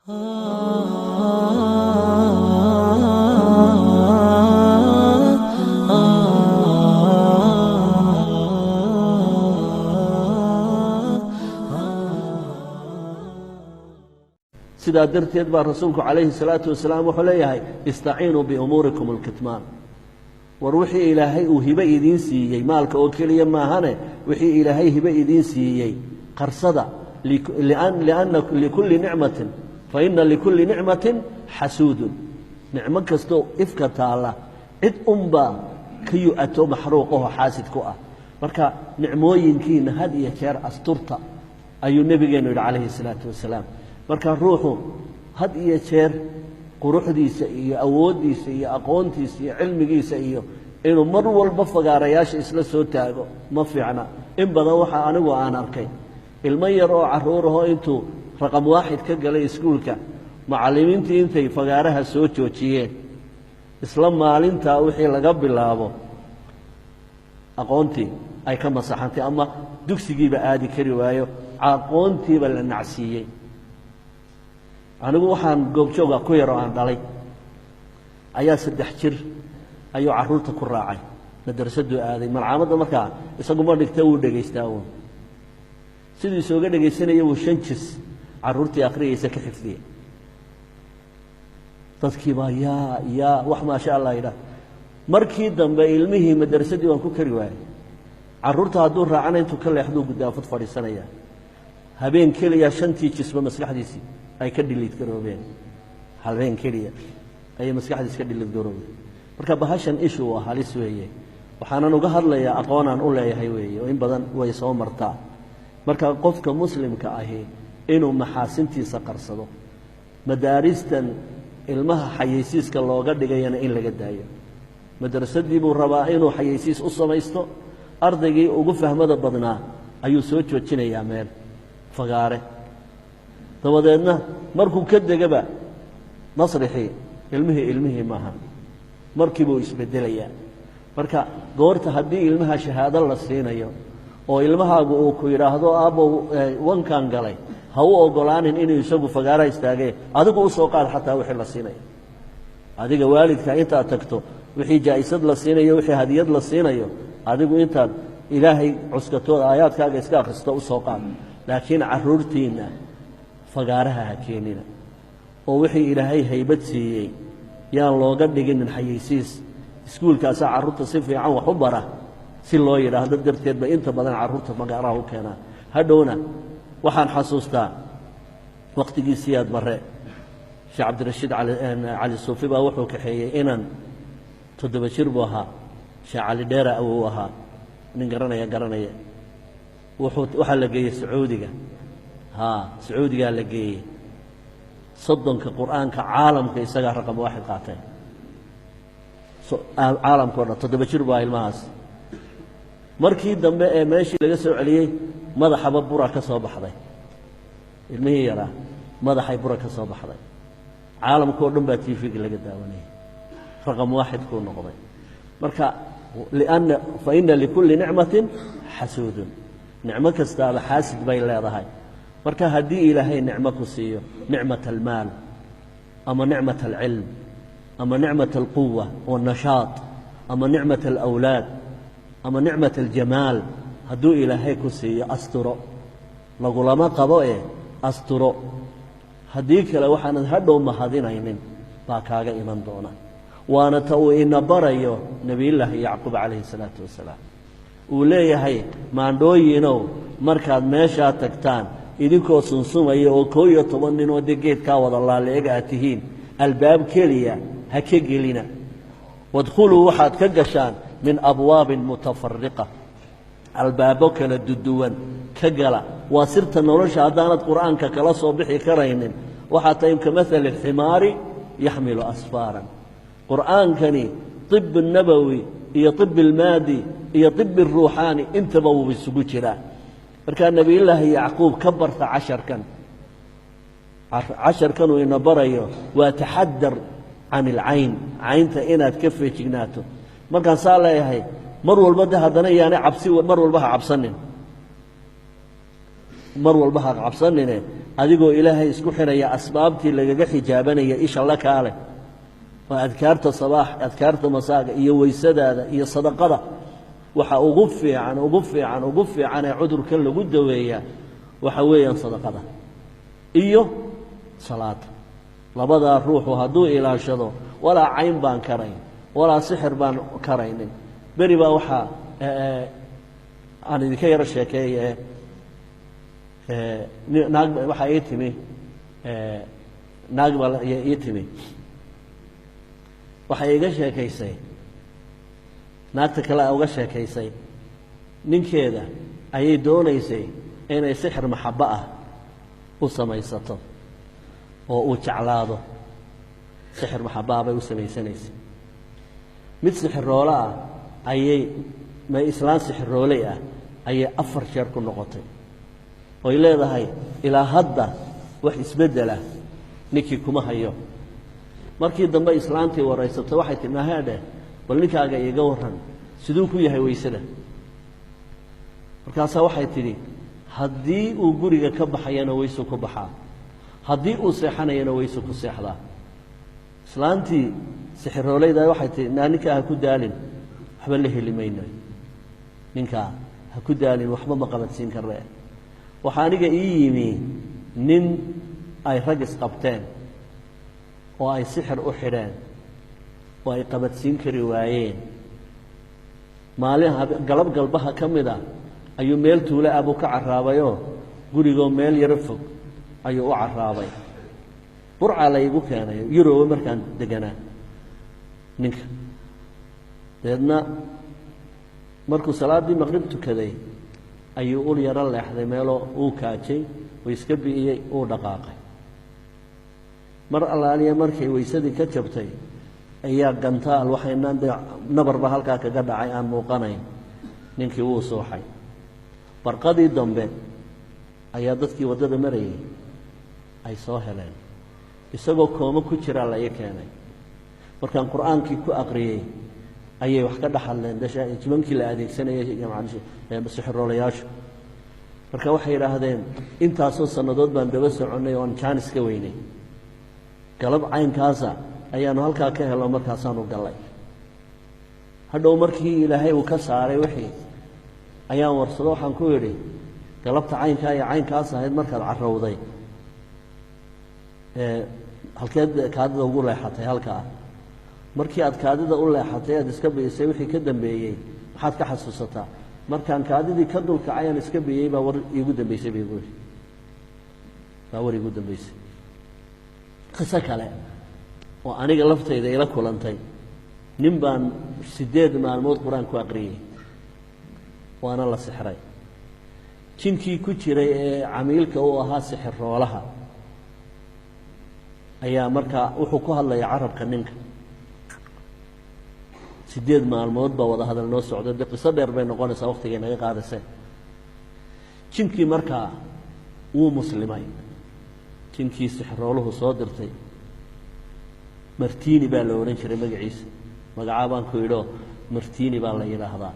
Sidaa darteed baa rasuulku calayhi salaatu wasalaam wuxuu leeyahay: istaciinuu biumuurikum alkitmaan. War wixii Ilaahay uu hibe idiin siiyey, maalka oo keliya maahane, wixii Ilaahay hibe idiin siiyey qarsada. Lianna likulli nicmatin, fa ina likulli nicmatin xasuudun. Nicmo kastoo ifka taalla cid unbaa ka yu-ato, maxruuqaho xaasid ku ah. Marka nicmooyinkiina had iyo jeer asturta, ayuu nebigeennu yidhi calayhi salaatu wasalaam. Marka ruuxu had iyo jeer quruxdiisa iyo awooddiisa iyo aqoontiisa iyo cilmigiisa iyo inuu mar walba fagaarayaasha isla soo taago ma fiicna. In badan waxaa anigu aan arkay ilmo yar oo carruurahoo intuu raqam waaxid ka galay iskuulka, macallimiintii intay fagaaraha soo joojiyeen, isla maalintaa wixii laga bilaabo aqoontii ay ka masaxantay ama dugsigiiba aadi kari waayo, aqoontiiba la nacsiiyey. Anigu waxaan goobjooga ku yaroo aan dhalay ayaa 3 jir ayuu carruurta ku raacay, madrasaduu aaday, malcaamadda. Markaa isagu ma dhigta, wuu dhegaystaa uun. Siduu isooga dhegaysanaya wuu 5 jis carruurtii akhriyaysa ka xifdiyey. Dadkii baa yaa wax maasha Allah yidhaah. Markii dambe ilmihii madrasadii waan ku kari waayey. Carruurta hadduu raacana intuu ka leexduu guddaafad fadhiisanaya. Habeen keliya shantii jisba maskaxdiisii ay ka dhiliid garoobeen. Habeen keliya ayay maskaxdiisi ka dhiliid garoobeen. Marka bahashan ishu waa halis weeye. Waxaanan uga hadlayaa aqoonaan u leeyahay weeye, oo in badan way soo martaa. Marka qofka muslimka ahi inuu maxaasintiisa qarsado, madaaristan ilmaha xayeysiiska looga dhigayana in laga daayo. Madrasadii buu rabaa inuu xayeysiis u samaysto, ardaygii ugu fahmada badnaa ayuu soo joojinayaa meel fagaare, dabadeedna markuu ka degaba masrixii ilmihii ilmihii maaha, markiibuu isbedelayaa. Marka goorta haddii ilmaha shahaado la siinayo oo ilmahaagu uu ku yidhaahdo "Aabbow, wankan galay," ha u ogolaanin inuu isagu fagaaraha istaagee. Adigu u soo qaad xataa wixii la siinayo. Adiga waalidka intaad tagto, wixii jaa'isad la siinayo, wixii hadiyad la siinayo, adigu intaad Ilaahay cuskatood aayaadkaaga iska akhristo u soo qaad. Laakiin carruurtiinna fagaaraha ha keenina, oo wixii Ilaahay haybad siiyey yaan looga dhiginin xayeysiis. Iskuulkaasaa carruurta si fiican wax u bara si loo yidhaahdo darteed bay inta badan carruurta fagaaraha u keenaan. Hadhowna waxaan xasuustaa wakhtigii Siyaad Barre, Sheekh Cabdirashiid Cali Suufi baa wuxuu kaxeeyey inan 7 jir buu ahaa. Sheekh Cali Dheera awow ahaa, nin garanaya garanaya. Wuxuu waxaa la geeyey Sacuudiga. Haa, Sacuudigaa la geeyey. 30-ka Qur-aanka caalamka isagaa raqam waaxid qaatay caalamka o dhan. 7 jir buu ahaa ilmahaas. Markii dambe ee meeshii laga soo celiyey, madaxaba bura ka soo baxday. Ilmihii yaraa madaxay bura ka soo baxday. Caalamka o dhan baa TV-ga laga daawanayay, raqam waaxid kuu noqday. Marka lianna fa ina likulli nicmatin xasuudun, nicmo kastaaba xaasid bay leedahay. Marka haddii Ilaahay nicmo ku siiyo, nicmat almaal ama nicmat alcilm ama nicmat alquwa wاnnashaad ama nicmat alawlaad ama nicmat aljamaal, hadduu Ilaahay ku siiyo, asturo. Lagulama qabo ee asturo. Haddii kale waxaanad hadhow mahadinaynin baa kaaga iman doona. Waana ta uu ina barayo Nebiyullaahi Yacquub calayhi salaatu wasalaam. Uu leeyahay: "Maandhooyinow, markaad meeshaa tagtaan idinkoo sunsumaya oo 11 nin oo dee geedkaa wada laaleeg aad tihiin, albaab keliya ha ka gelina. Wadkhuluu, waxaad ka gashaan, min abwaabin mutafariqa, albaabo kala duduwan ka gala." Waa sirta nolosha. Haddaanad Qur'aanka kala soo bixi karaynin, waxaa tahay كمثل الحمار يحمل أسفارا. Qur'aankani طib الnabowi iyo طib almaadi iyo طib الruuxaani intaba wuu isugu jiraa. Markaa Nebiyullaahi Yacquub ka barta casharkan. Casharkanuu ina barayo waa taxadar can ilcayn, caynta inaad ka feejignaato. Markaan saa leeyahay, mar walba de haddana yaanay cabsi, mar walba ha cabsanin, mar walba ha cabsanine. Adigoo Ilaahay isku xidhaya asbaabtii lagaga xijaabanaya isha la kaale, waa adkaarta sabaax, adkaarta masaaga iyo weysadaada iyo sadaqada. Waxa ugu fiican, ugu fiican, ugu fiican ee cudurka lagu daweeyaa waxa weeyaan sadaqada iyo salaada. Labadaa ruuxu hadduu ilaashado, walaa cayn baan karayn, walaa sixir baan karaynin. Beri baa waxaa aan idinka yaro sheekeeye, naag waxaa ii timi, naag baa ii timi, waxay iga sheekaysay, naagta kale uga sheekaysay, ninkeeda ayay doonaysay inay sixir maxabbo ah u samaysato oo uu jeclaado. Sixir maxabbo ah bay u samaysanaysay. Mid sixiroole ah ayay, ma islaan sixirooley ah ayay 4 jeer ku noqotay, oy leedahay ilaa hadda wax isbeddela ninkii kuma hayo. Markii dambe islaantii waraysatay, waxay tihi, maheedhe, bal ninkaaga iiga warran, siduu ku yahay weysada? Markaasaa waxay tidhi, haddii uu guriga ka baxayana weysuu ku baxaa, haddii uu seexanayana weysuu ku seexdaa. Islaantii sixirooleyda waxay tihi, naa ninkaa ha ku daalin, waxba la heli mayno, ninkaa ha ku daalin, waxba ma qabadsiin karre. Waxaa aniga ii yimi nin ay rag isqabteen oo ay sixir u xidheen oo ay qabadsiin kari waayeen. Maalin galab galbaha ka mid a ayuu meel tuulo ah buu ka carraabayoo gurigoo meel yaro fog ayuu u carraabay. Burcaa la iigu keenay Yuroba markaan deganaa ninka. Dabeedna markuu salaaddii maqrib tukaday ayuu ul yaro leexday meeloo uu kaajay, uu iska bi'iyey, uu dhaqaaqay. Mar allaaliya markay weysadii ka jabtay ayaa gantaal waxaynaan dee nabarba halkaa kaga dhacay aan muuqanayn. Ninkii wuu suuxay. Barqadii dambe ayaa dadkii waddada marayay ay soo heleen isagoo koomo ku jiraa la ii keenay. Markaan Qur-aankii ku aqriyey ayay wax ka dhex hadleen jimankii la adeegsanayay sixiroolayaashu. Marka waxay yidhaahdeen, intaasoo sannadood baan daba soconnay oon jaanis ka weynay, galab caynkaasa ayaanu halkaa ka helo, markaasaanu gallay. Hadhow markii Ilaahay uu ka saaray wixii ayaan warsado, waxaan ku idhi, galabta caynkaa iyo caynkaas ahayd markaad carowday, halkeed kaadida ugu leexatay? Halkaa markii aad kaadida u leexatay, aad iska biisay, wixii ka dambeeyey maxaad ka xasuusataa? Markaan kaadidii ka dulkacay aan iska biyey baa war iigu dambeysay bay igu yidhi, baa war iigu dambeysay. Qiso kale oo aniga laftayda ila kulantay, nin baan 8 maalmood Qur-aan ku aqriyey, waana la sixray. Jinkii ku jiray ee camiilka u ahaa sixiroolaha ayaa markaa wuxuu ku hadlaya carabka ninka. 8 maalmood baa wada hadal noo socda. Dee qiso dheer bay noqonaysaa, waktigay naga qaadasee. Jinkii markaa wuu muslimay, jinkii sixirooluhu soo dirtay. Martini baa la odhan jiray magaciisa, magacaa baan ku idho, Martini baa la yidhaahdaa.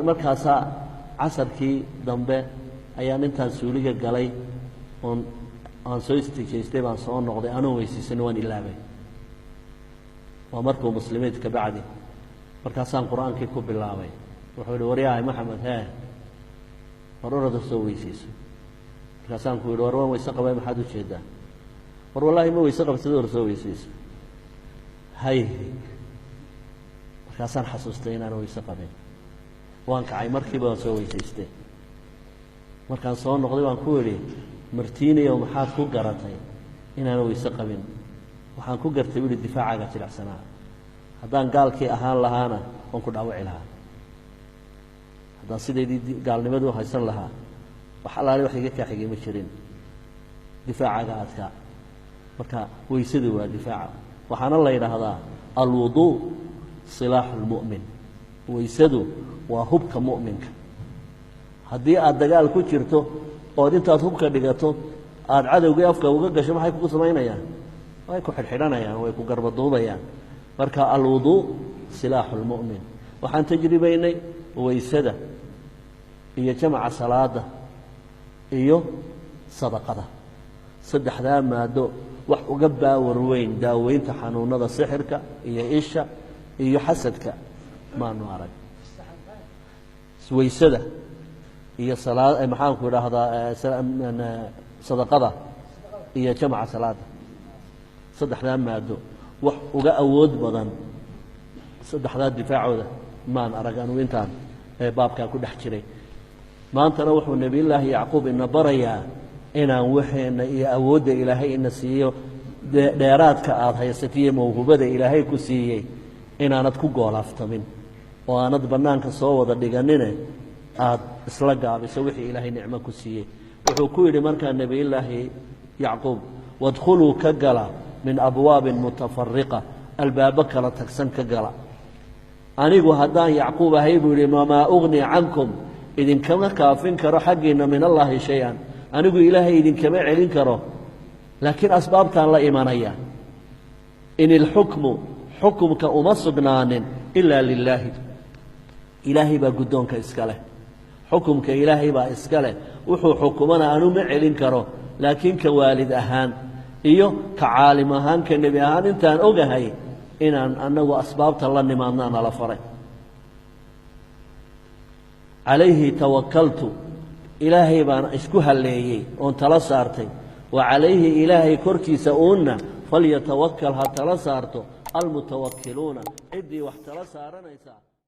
Markaasaa casarkii dambe ayaan intaan suuliga galay oon aan soo istijaystay baan soo noqday anoo weysaysan, waan ilaabay. Waa markuu muslimiid ka bacdi. Markaasaan Qur-aankii ku bilaabay. Wuxuu yihi, waryahay Maxamed, hee, war orada soo weysayso. Markaasaan ku yidhi, war waan weyse qabay, maxaad ujeedaa? War wallaahi ma weyse qabsada, war soo weysayso. Hay, markaasaan xasuustay inaan weyse qabin. Waan kacay markiiba, waan soo weysaystay. Markaan soo noqday baan ku idhi, Martiiniyow, maxaad ku garatay inaan weyse qabin? Waxaan ku gartay, bu ihi, difaacaaga jilicsanaa. Haddaan gaalkii ahaan lahaana waan ku dhaawici lahaa, haddaan sidaydii gaalnimadu haysan lahaa, wax allaale wax iga kaa xigay ma jirin, difaacaaga adkaa. Marka weysadu waa difaaca, waxaana la yidhaahdaa alwuduu silaaxu lmu'min, weysadu waa hubka mu'minka. Haddii aad dagaal ku jirto ood intaad hubka dhigato aada cadowgii afka uga gasho, maxay kugu samaynayaan? Way ku xidhxidhanayaan, way ku garbaduubayaan. Marka alwuduu silaaxu lmu'min. Waxaan tajribaynay weysada iyo jamaca salaada iyo Sadaqada. Saddexdaa maado wax uga baawar weyn daaweynta xanuunada sixirka iyo isha iyo xasadka maanu arag. Waysada iyo salaa, maxaanku idhaahdaa, sadaqada iyo jamca salaada, saddexdaa maado wax uga awood badan saddexdaa difaacooda maan arag anugu intaan baabkaa ku dhex jiray. Maantana wuxuu Nebiyullaahi Yacquub ina barayaa inaan waxeenna iyo awoodda Ilaahay ina siiyo, dheeraadka aada haysatiyo mawhubada Ilaahay ku siiyey, inaanad ku goolaaftamin oo aanad bannaanka soo wada dhiganine, aada isla gaabiso wixii Ilaahay nicmo ku siiyey. Wuxuu ku yidhi markaa Nebiyullaahi Yacquub: "Wadkhuluu, ka gala, min abwaabin mutafariqa, albaabo kala tagsan ka gala. Anigu haddaan Yacquub ahay," buu yidhi, "wamaa ugnii cankum, idinkama kaafin karo xaggiinna, min Allaahi shay-an, anigu Ilaahay idinkama celin karo, laakiin asbaabtaan la imanaya. In ilxukmu, xukumka uma sugnaanin, ilaa lilaahi, Ilaahay baa guddoonka iska leh, xukumka Ilaahay baa iska leh. Wuxuu xukumana anu ma celin karo, laakiin ka waalid ahaan iyo ka caalim ahaan, ka nebi ahaan, intaan ogahay inaan annagu asbaabta la nimaadnaa nala faray. Calayhi tawakaltu, Ilaahay baan isku halleeyey oon tala saartay. Wa calayhi, Ilaahay korkiisa uunna, falyatawakal, ha tala saarto, almutawakiluuna, ciddii wax tala saaranaysaa."